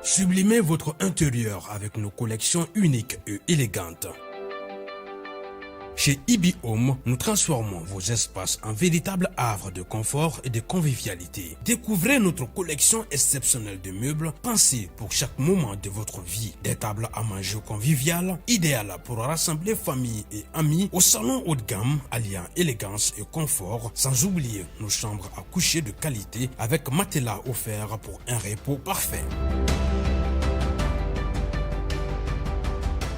Sublimez votre intérieur avec nos collections uniques et élégantes. Chez Ibi Home, nous transformons vos espaces en véritables havres de confort et de convivialité. Découvrez notre collection exceptionnelle de meubles pensés pour chaque moment de votre vie. Des tables à manger conviviales, idéales pour rassembler famille et amis au salon haut de gamme, alliant élégance et confort, sans oublier nos chambres à coucher de qualité avec matelas offert pour un repos parfait.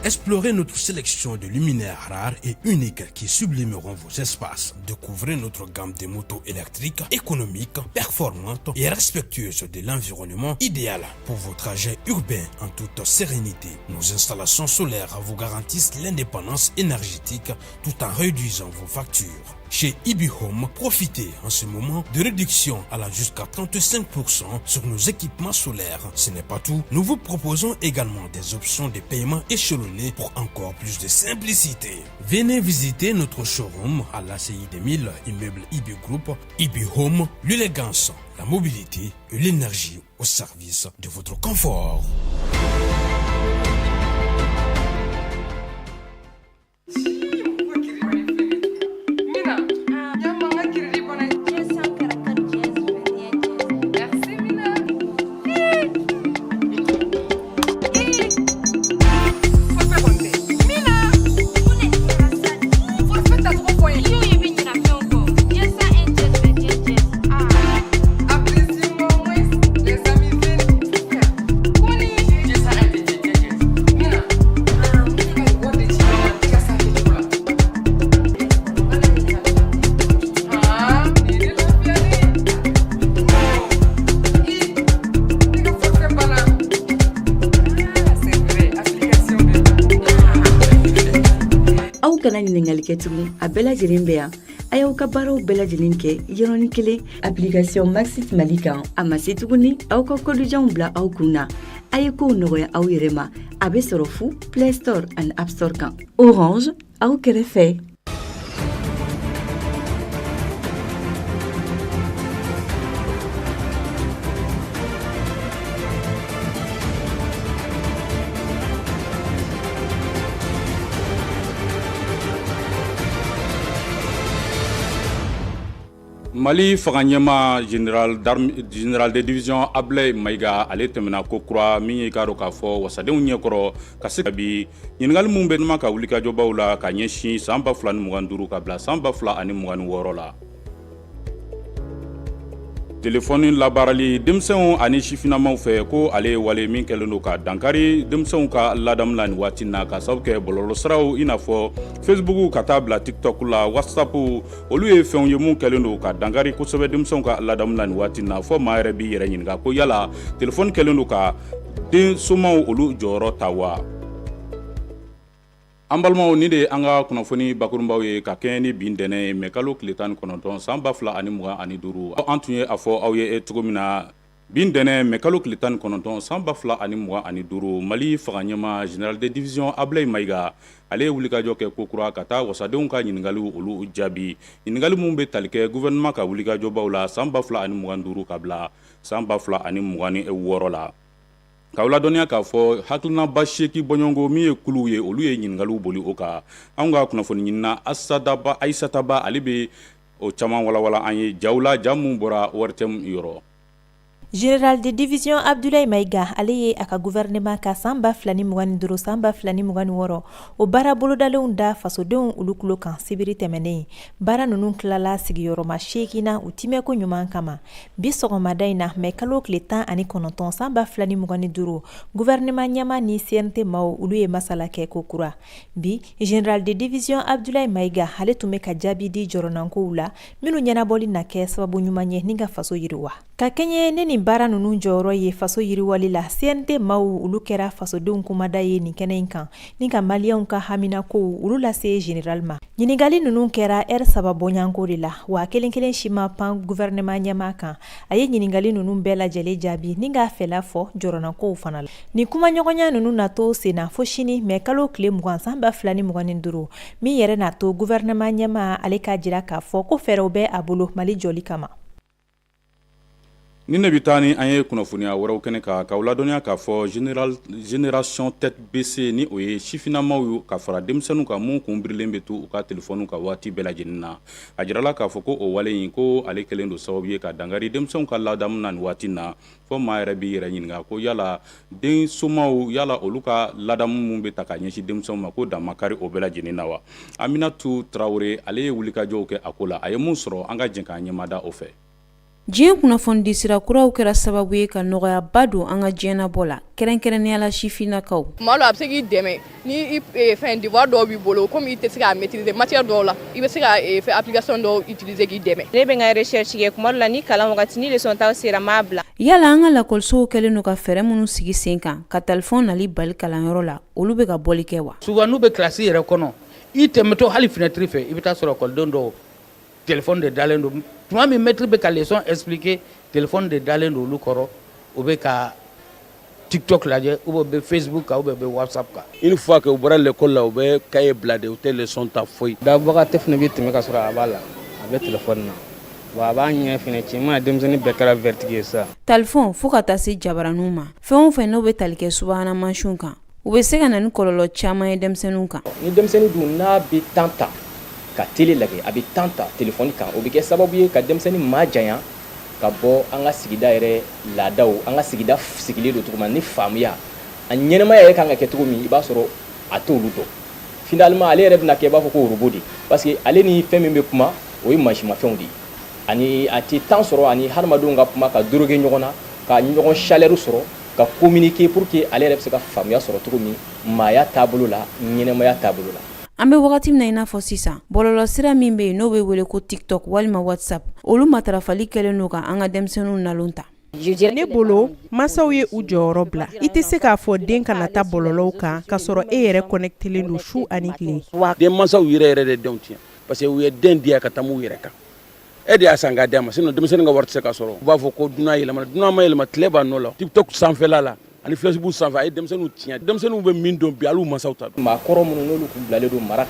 Explorez notre sélection de luminaires rares et uniques qui sublimeront vos espaces. Découvrez notre gamme de motos électriques, économiques, performantes et respectueuses de l'environnement idéal pour vos trajets urbains en toute sérénité. Nos installations solaires vous garantissent l'indépendance énergétique tout en réduisant vos factures. Chez Ibi Home, profitez en ce moment de réduction allant jusqu'à 35% sur nos équipements solaires. Ce n'est pas tout, nous vous proposons également des options de paiement échelonnées pour encore plus de simplicité. Venez visiter notre showroom à l'ACI 2000, immeuble Ibi Group, Ibi Home, l'élégance, la mobilité et l'énergie au service de votre confort. Aw kana ɲininkali kɛ tugun, a bɛɛ lajɛlen bɛ yan. A y'aw ka baaraw bɛɛ lajɛlen kɛ yɔrɔnin kelen application Maxit Mali kan. A ma se tuguni aw ka kodujanw bila aw kun na. A ye kow nɔgɔya aw yɛrɛ ma. A bɛ sɔrɔ fu Play Store ani App Store kan. Orange, aw kɛrɛfɛ. Mali fanga ɲɛmaa général général de division Ablaye Mayiga, ale tɛmɛna ko kura min ye k'a dɔn k'a fɔ wasadenw ɲɛkɔrɔ ka se bi ɲininkali minnu bɛ numa ka wulikajɔbaw la ka ɲɛsin san 2025 ka bila san 2026 la. Telefɔni labaarali denmisɛnw ani sifinnamaw fɛ, ko ale ye wale min kɛlen don ka dankari denmisɛnw ka ladamu la nin waati na, ka sababu kɛ bɔlɔlɔsiraw i n'a fɔ Facebook ka taa bila TikTok la, WhatsApp, olu ye fɛnw ye mun kɛlen don ka dankari kosɛbɛ denmisɛnw ka ladamu la nin waati na, fɔ maa yɛrɛ b'i yɛrɛ ɲininka ko yala telefɔni kɛlen don ka den somaw olu jɔyɔrɔ ta wa? An balimaw, nin de ye an ka kunnafoni bakurunbaw ye ka kɛɲɛ ni bi ntɛnɛn ye, mɛ kalo tile 19 san 2025. An tun ye a fɔ aw ye cogo min na, bi ntɛnɛn, mɛ kalo tile 19 san 2025, Mali fanga ɲɛmaa général de division Ablaye Mayiga, ale ye wulikajɔ kɛ kokura ka taa wasadenw ka ɲininkaliw olu jaabi, ɲininkali minnu bɛ tali kɛ gouvernement ka wulikajɔbaw la san 2025 ka bila san 2026 la. K'aw ladɔnniya k'a fɔ hakilinaba 8 bɔɲɔgɔnko min ye kuluw ye, olu ye ɲininkaliw boli o kan. Anw ka kunnafoni ɲinina Ayisata Ba, ale bɛ o caman walawala an ye jaw la, ja minnu bɔra ORTM yɔrɔ. Général de division Abdoulaye Maïga, ale ye a ka gouvernement ka san 2025 san 2026 o baara bolodalenw da fasodenw olu tulo kan sibiri tɛmɛnen. Baara ninnu tilala sigiyɔrɔma 8 na u timɛko ɲuman kama. Bi sɔgɔmada in na, mɛ kalo tile 19 san 2025, gouvernement ɲɛmaa ni CNT maaw olu ye masala kɛ ko kura. Bi général de division Abdoulaye Maïga, ale tun bɛ ka jaabi di jɔrɔnankow la minnu ɲɛnabɔli na kɛ sababu ɲuman ye ni ka faso yiriwa. Ka kɛɲɛ ni nin baara ninnu jɔyɔrɔ ye faso yiriwali la, CNT maaw olu kɛra fasodenw kumada ye nin kɛnɛ in kan ni ka maliyɛnw ka haminakow olu lase général ma. Ɲininkali ninnu kɛra ɛri 3 bɔɲɔgɔnko de la, wa kelen kelen si ma pan gouvernement ɲɛmaa kan. A ye ɲininkali ninnu bɛɛ lajɛlen jaabi ni k'a fɛla fɔ jɔrɔnankow fana la. Nin kumaɲɔgɔnya ninnu na to senna fo sini, mɛ kalo tile 20 san 2025, min yɛrɛ n'a to gouvernement ɲɛmaa ale k'a jira k'a fɔ ko fɛɛrɛw bɛ a bolo Mali jɔli kama. Ni ne bɛ taa ni an ye kunnafoniya wɛrɛw kɛnɛ kan, k'aw ladɔnniya k'a fɔ génération tête baissée, ni o ye sifinnamaw ye ka fara denmisɛnninw kan minnu kun birilen bɛ to u ka telefɔniw kan waati bɛɛ lajɛlen na. A jirala k'a fɔ ko o wale in, ko ale kɛlen don sababu ye ka dankari denmisɛnw ka ladamu na nin waati na, fɔ maa yɛrɛ b'i yɛrɛ ɲininka ko yala den somaw, yala olu ka ladamu min bɛ ta ka ɲɛsin denmisɛnw ma, ko dan ma kari o bɛɛ lajɛlen na wa? Aminatu Tarawele, ale ye wulikajɔw kɛ a ko la. A ye mun sɔrɔ? An ka jɛ k'an ɲɛmada o fɛ. Diɲɛ kunnafonidisira kuraw kɛra sababu ye ka nɔgɔyaba don an ka diɲɛnabɔ la, kɛrɛnkɛrɛnnenya la sifinnakaw. Tuma dɔ a bɛ se k'i dɛmɛ ni fɛn devoir dɔw b'i bolo, komi i tɛ se k'a maîtriser matière dɔw la, i bɛ se ka fɛn application dɔw utiliser k'i dɛmɛ. Ne bɛ n ka recherche kɛ tuma dɔ la, ni kalan wagati ni leçon taw sera, n b'a bila. Yala an ka lakɔlisow kɛlen don ka fɛɛrɛ minnu sigi sen kan ka telefɔni nali bali kalanyɔrɔ la, olu bɛ ka bɔli kɛ wa? Souvent n'u bɛ classe yɛrɛ kɔnɔ, i tɛmɛtɔ hali fenêtre fɛ, i bɛ taa sɔrɔ ekɔliden dɔw téléphone de dalen don. Tuma min maître bɛ ka leçon expliquer, téléphone de dalen don olu kɔrɔ, u bɛ ka TikTok lajɛ ou bien u bɛ Facebook kan ou bien u bɛ WhatsApp kan. Une fois que u bɔra l'école la, u bɛ cahier bila de, u tɛ leçon ta foyi. Dabagatɔ fana bɛ tɛmɛ ka sɔrɔ a b'a la, a bɛ téléphone na wa, a b'a ɲɛ fana ci. I mana, denmisɛnnin bɛɛ kɛra vertigi ye sisan. Talifɔn fo ka taa se jabaraninw ma, fɛn o fɛn n'o bɛ tali kɛ subahana mansinw kan, u bɛ se ka na ni kɔlɔlɔ caman ye denmisɛnninw kan. Ni denmisɛnnin dun n'a bɛ temps ta ka télé lajɛ, a bɛ temps ta telefɔni kan, o bɛ kɛ sababu ye ka denmisɛnnin maa janya ka bɔ an ka sigida yɛrɛ laadaw, an ka sigida sigilen don cogo min ni faamuya, a ɲɛnamaya yɛrɛ kan ka kɛ cogo min, i b'a sɔrɔ a t'olu dɔn. Finalement, ale yɛrɛ bɛna kɛ i b'a fɔ ko robot de, parce que ale ni fɛn min bɛ kuma, o ye mansimafɛnw de ye, ani a tɛ temps sɔrɔ ani hadamadenw ka kuma, ka doroge ɲɔgɔn na, ka ɲɔgɔn chaleur sɔrɔ, ka communiquer pour que ale yɛrɛ bɛ se ka faamuya sɔrɔ cogo min maaya taabolo la, ɲɛnamaya taabolo la. An bɛ wagati min na i n'a fɔ sisan, bɔlɔlɔsira min bɛ yen n'o bɛ wele ko TikTok walima WhatsApp, olu matarafali kɛlen don ka an ka denmisɛnninw nalon ta. Ne bolo, masaw ye u jɔyɔrɔ bila. I tɛ se k'a fɔ den kana taa bɔlɔlɔw kan k'a sɔrɔ e yɛrɛ connectélen don su ani tile. Denmansaw yɛrɛ yɛrɛ de denw tiɲɛ, parce que u ye den diya ka tɛmɛ u yɛrɛ kan. E de y'a san k'a d'a ma, sinon denmisɛnnin ka wari tɛ se ka sɔrɔ. U b'a fɔ ko dunan yɛlɛmana, dunan ma yɛlɛma, tile b'a nɔ la. TikTok sanfɛla la ani Facebook sanfɛ, a ye denmisɛnninw tiɲɛ. Denmisɛnninw bɛ min dɔn bi, hali u mansaw t'a dɔn. Maakɔrɔ minnu n'olu kun bilalen don mara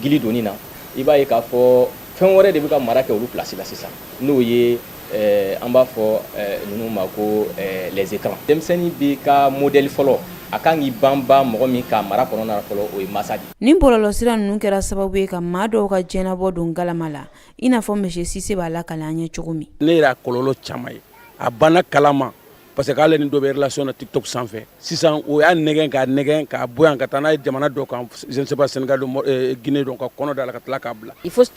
gili donni na, i b'a ye k'a fɔ fɛn wɛrɛ de bɛ ka mara kɛ olu place la sisan, n'o ye an b'a fɔ ninnu ma ko les écrans. Denmisɛnnin b'i ka modèle fɔlɔ, a kan k'i banba mɔgɔ min ka mara kɔnɔna na fɔlɔ, o ye masa de ye. Nin bɔlɔlɔsira ninnu kɛra sababu ye ka maa dɔw ka diɲɛnabɔ don galama la, i n'a fɔ monsieur Sise b'a lakale an ye cogo min. Ne yɛrɛ a kɔlɔlɔ caman ye, a banna kalama, parce que k'ale ni dɔ bɛ relation na TikTok sanfɛ. Sisan o y'a nɛgɛn, k'a nɛgɛn, k'a bɔ yan ka taa n'a ye jamana dɔ kan, je ne sais pas, Sénégal don, Guinée don, ka kɔnɔ da la ka tila k'a bila.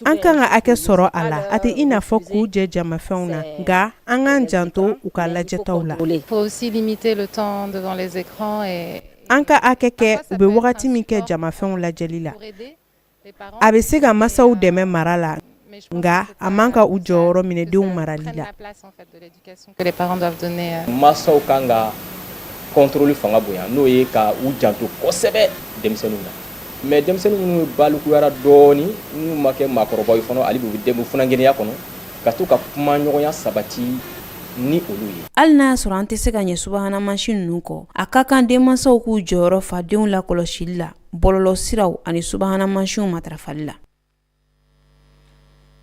An kan ka hakɛ sɔrɔ a la. A tɛ i n'a fɔ k'u jɛ jamafɛnw na, nka an k'an janto u ka lajɛtaw la. Il faut aussi limiter le temps devant les écrans et An ka hakɛ kɛ u bɛ wagati min kɛ jamafɛnw lajɛli la. A bɛ se ka masaw dɛmɛ mara la, nka a man ka u jɔyɔrɔ minɛ denw marali la. Masaw kan ka contrôle fanga bonya, n'o ye ka u janto kosɛbɛ denmisɛnninw na. Mais denmisɛnnin minnu balikuyara dɔɔni, n'u ma kɛ maakɔrɔbaw ye fɔlɔ, hali bi u bɛ funankɛninya kɔnɔ, ka to ka kuma ɲɔgɔnya sabati ni olu ye. Hali n'a y'a sɔrɔ an tɛ se ka ɲɛ subahana mansin ninnu kɔ, a ka kan denmansaw k'u jɔyɔrɔ fa denw lakɔlɔsili la bɔlɔlɔ siraw ani subahana mansinw matarafali la.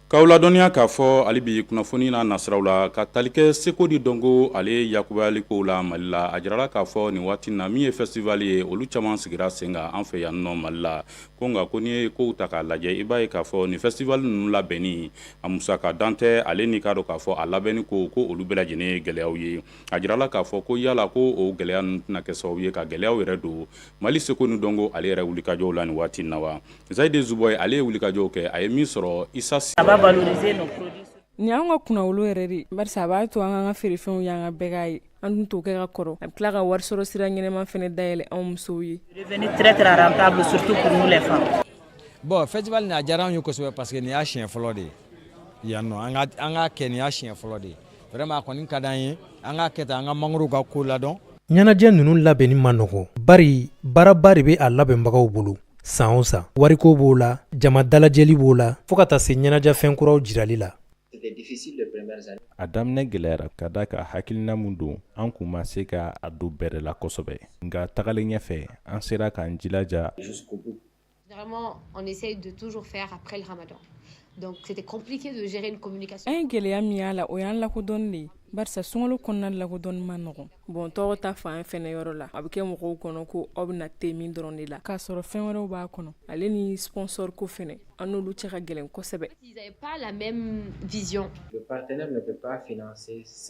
K'aw ladɔnniya k'a fɔ hali bi kunnafoni n'a nasiraw la, ka tali kɛ seko ni dɔnko ale yakubayali kow la Mali la, a jirala k'a fɔ nin waati na, min ye festival ye, olu caman sigira sen kan an fɛ yan nɔ Mali la. Ko nka ko n'i ye kow ta k'a lajɛ, i b'a ye k'a fɔ nin festival ninnu labɛnni a musaka dan tɛ, ale ni k'a dɔn k'a fɔ a labɛnni ko ko olu bɛɛ lajɛlen ye gɛlɛyaw ye. A jirala k'a fɔ ko yala ko o gɛlɛya ninnu tɛna kɛ sababu ye ka gɛlɛyaw yɛrɛ don Mali seko ni dɔnko ale yɛrɛ wulikajɔw la nin waati in na wa? Zayide Zubɔyi, ale ye wulikajɔw kɛ, a ye min sɔrɔ Isa. Nin y'an ka kunnawolo yɛrɛ de, barisa a b'a to an k'an ka feerefɛnw y'an ka bɛɛ k'a ye. An dun t'o kɛ ka kɔrɔ. A bɛ tila ka wari sɔrɔ sira ɲɛnɛma fɛnɛ dayɛlɛ anw musow ye. Très très rentable, surtout pour nous les femmes. Bon, festival nin a diyara anw ye kosɛbɛ, parce que nin y'a siɲɛ fɔlɔ de ye yan nɔ an ka kɛ. Nin y'a siɲɛ fɔlɔ de ye. Vraiment, a kɔni ka d'an ye an k'a kɛ tan, an ka mangoro ka ko ladɔn. Ɲɛnajɛ ninnu labɛnni ma nɔgɔn, bari baaraba de bɛ a labɛnbagaw bolo san o san. Wariko b'o la, jama dalajɛli b'o la, fɔɔ ka taa se ɲɛnajɛfɛn kuraw jirali la. A daminɛ gɛlɛyara ka da ka hakilina min don, an kun ma se ka a don bɛrɛ la kosɛbɛ, nka tagalen ɲɛfɛ, an sera k'an jilaja. Généralement, on essaye de toujours faire après le ramadan. Donc c'était compliqué de gérer une communication. An ye gɛlɛya min y'a la, o y'an lakodɔnni de ye. Barisa sunkalo kɔnɔna lakodɔnni man nɔgɔn. Bon tɔgɔ ta fan fɛnɛ yɔrɔ la, a bɛ kɛ mɔgɔw kɔnɔ ko aw bɛna te min dɔrɔn de la, k'a sɔrɔ fɛn wɛrɛw b'a kɔnɔ. Ale ni sponsor ko fɛnɛ, an n'olu cɛ ka gɛlɛn kosɛbɛ.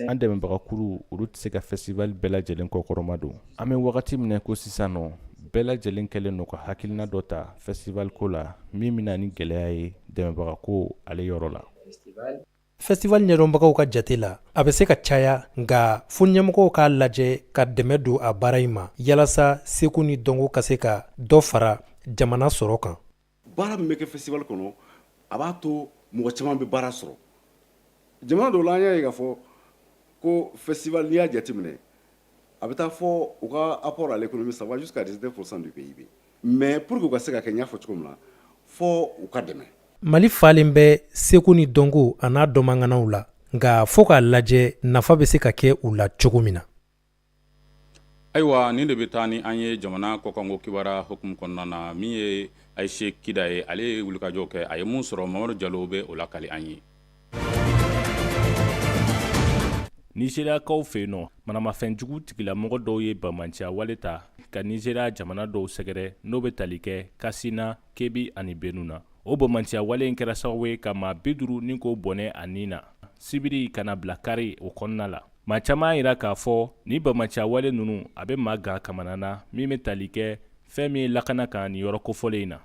An dɛmɛbagakulu olu tɛ se ka festival bɛɛ lajɛlen kɔkɔrɔma don. An bɛ wagati min na ko sisan nɔ, bɛɛ lajɛlen kɛlen don ka hakilina dɔ ta festival ko la min bɛna ni gɛlɛya ye dɛmɛbagako ale yɔrɔ la. Festival ɲɛdɔnbagaw ka jate la, a bɛ se ka caya, nka fo ɲɛmɔgɔw k'a lajɛ ka dɛmɛ don a baara in ma yalasa seko ni dɔnko ka se ka dɔ fara jamana sɔrɔ kan. Baara min bɛ kɛ festival kɔnɔ, a b'a to mɔgɔ caman bɛ baara sɔrɔ. Jamana dɔw la, an y'a ye k'a fɔ ko festival, n'i y'a jateminɛ, a bɛ taa fɔ u ka apport à l'économie, ça va jusqu'à 19% du PIB. Mais pour que u ka se ka kɛ, n y'a fɔ cogo min na, fo u ka dɛmɛ. Mali falen bɛ seko ni dɔnko an'a dɔnmaŋanaw la, nka fo k'a lajɛ nafa bɛ se ka kɛ u la cogo min na. Ayiwa, nin de bɛ taa ni an ye jamana kɔkanko kibaruya hukumu kɔnɔna na. Min ye Ayise Kida ye, ale ye wulikajɔ kɛ, a ye mun sɔrɔ, Mamadu Jalo bɛ o lakali an ye. Nizeriyakaw fɛ yen nɔ, manamafɛnjugu tigilamɔgɔ dɔw ye banbaanciya wale ta ka Nizeriya jamana dɔw sɛgɛrɛ, n'o bɛ tali kɛ Kasina, Kebi ani Benu na. O banbaanciya wale in kɛra sababu ye ka maa 50 ni k'o bɔnɛ a ni na sibiri ka na bila kari o kɔnɔna la. Maa caman y'a jira k'a fɔ ni banbaanciya wale ninnu, a bɛ maa gan kamana na, min bɛ tali kɛ fɛn min ye lakana kan nin yɔrɔ kofɔlen in na.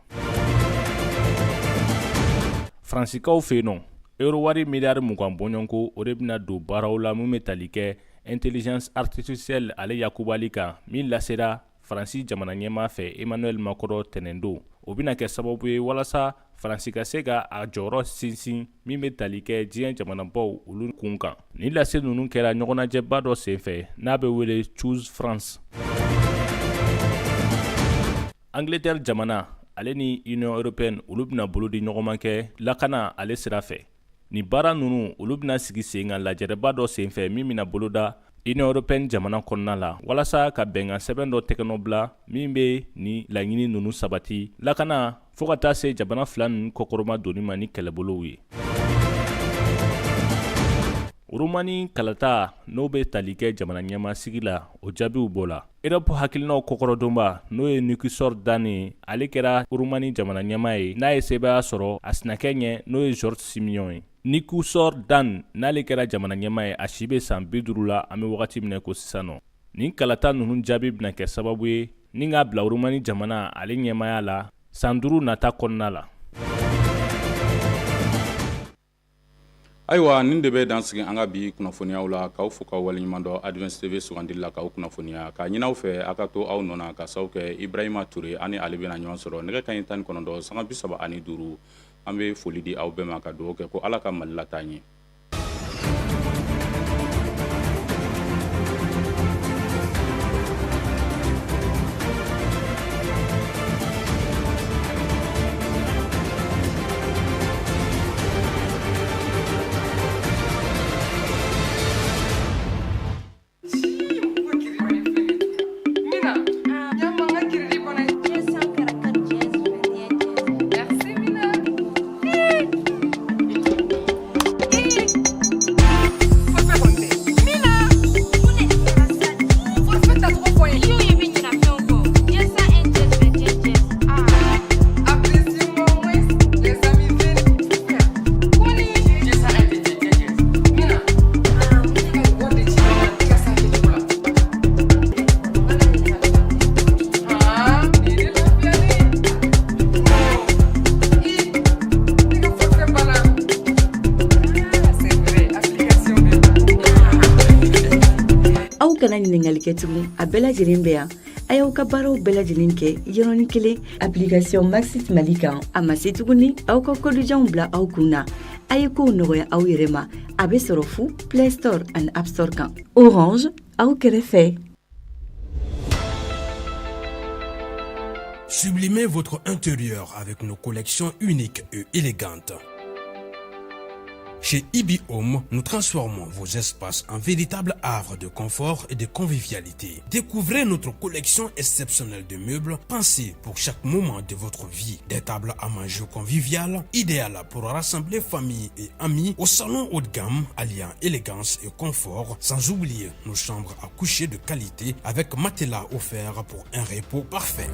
Faransikaw fɛ yen nɔ, euro wari miliyari 20 bɔɲɔgɔnko, o de bɛna don baaraw la min bɛ tali kɛ intelligence artificielle ale yakubali kan, min lasera Faransi jamana ɲɛmaa fɛ Emmanuel Macron tɛnɛndon. O bɛna kɛ sababu ye walasa Faransi ka se ka a jɔyɔrɔ sinsin min bɛ tali kɛ diɲɛ jamanabaw olu kun kan. Nin lase ninnu kɛra ɲɔgɔnnajɛba dɔ senfɛ n'a bɛ wele Choose France. Angleterre jamana ale ni Union européenne olu bɛna bolodi ɲɔgɔnma kɛ lakana ale sira fɛ. Nin baara ninnu olu bɛna sigi sen kan lajɛrɛba dɔ senfɛ min bɛna boloda Union européenne jamana kɔnɔna la walasa ka bɛnkan sɛbɛn dɔ tɛgɛnɔ bila min bɛ nin laɲini ninnu sabati lakana fo ka taa se jamana fila ninnu kɔkɔrɔma donni ma ni kɛlɛbolow ye. Romani kalata n'o bɛ tali kɛ jamana ɲɛmaa sigi la, o jaabiw bɔla. Europe hakilinaw kɔkɔrɔdonba n'o ye Nicusor Dan ye, ale kɛra Romani jamana ɲɛmaa ye n'a ye sebaaya sɔrɔ a sinakɛ ɲɛ n'o ye George Simion ye. Nicusor Dan n'ale kɛra jamana ɲɛmaa ye, a si bɛ san 50 la an bɛ wagati min na ko sisan nɔ. Nin kalata ninnu jaabi bɛna kɛ sababu ye ni k'a bila Romani jamana ale ɲɛmaaya la san 5 nata kɔnɔna la. Ayiwa, nin de bɛ dan sigi an ka bi kunnafoniyaw la, k'aw fo k'aw waleɲuman dɔn Advance TV sugandili la k'aw kunnafoniya, k'a ɲini aw fɛ aw ka to aw nɔ na ka sababu kɛ Ibrahima Ture ani ale bɛna ɲɔgɔn sɔrɔ nɛgɛ kanɲɛ 19:35. An bɛ foli di aw bɛɛ ma ka dugawu kɛ ko Ala ka Mali lataa ɲɛ. Aw kana ɲininkali kɛ tugun, a bɛɛ lajɛlen bɛ yan. A y'aw ka baaraw bɛɛ lajɛlen kɛ yɔrɔnin kelen application Maxit Mali kan. A ma se tuguni aw ka kodijanw bila aw kun na. A ye kow nɔgɔya aw yɛrɛ ma. A bɛ sɔrɔ fu Play Store ani App Store kan. Orange, aw kɛrɛfɛ. Sublimez votre intérieur avec nos collections uniques et élégantes. Chez Ibi Home, nous transformons vos espaces en véritables havres de confort et de convivialité. Découvrez notre collection exceptionnelle de meubles pensés pour chaque moment de votre vie. Des tables à manger conviviales, idéales pour rassembler famille et amis au salon haut de gamme, alliant élégance et confort, sans oublier nos chambres à coucher de qualité avec matelas offert pour un repos parfait.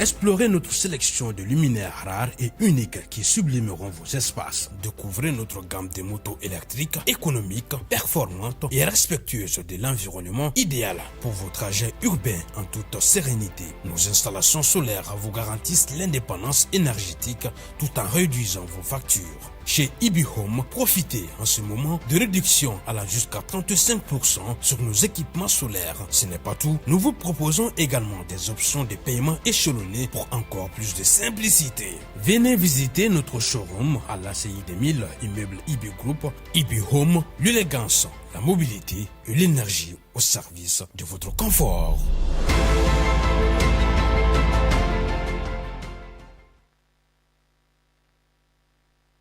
Explorez notre sélection de luminaires rares et uniques qui sublimeront vos espaces. Découvrez notre gamme de motos électriques économiques, performantes et respectueuses de l'environnement idéal pour vos trajets urbains en toute sérénité. Nos installations solaires vous garantissent l'indépendance énergétique tout en réduisant vos factures. Chez Ibi Home, profitez en ce moment de réduction allant jusqu'à 35% sur nos équipements solaires. Ce n'est pas tout, nous vous proposons également des options de paiement échelonnées pour encore plus de simplicité. Venez visiter notre showroom à l'ACI 2000, immeuble Ibi Group, Ibi Home, l'élégance, la mobilité et l'énergie au service de votre confort.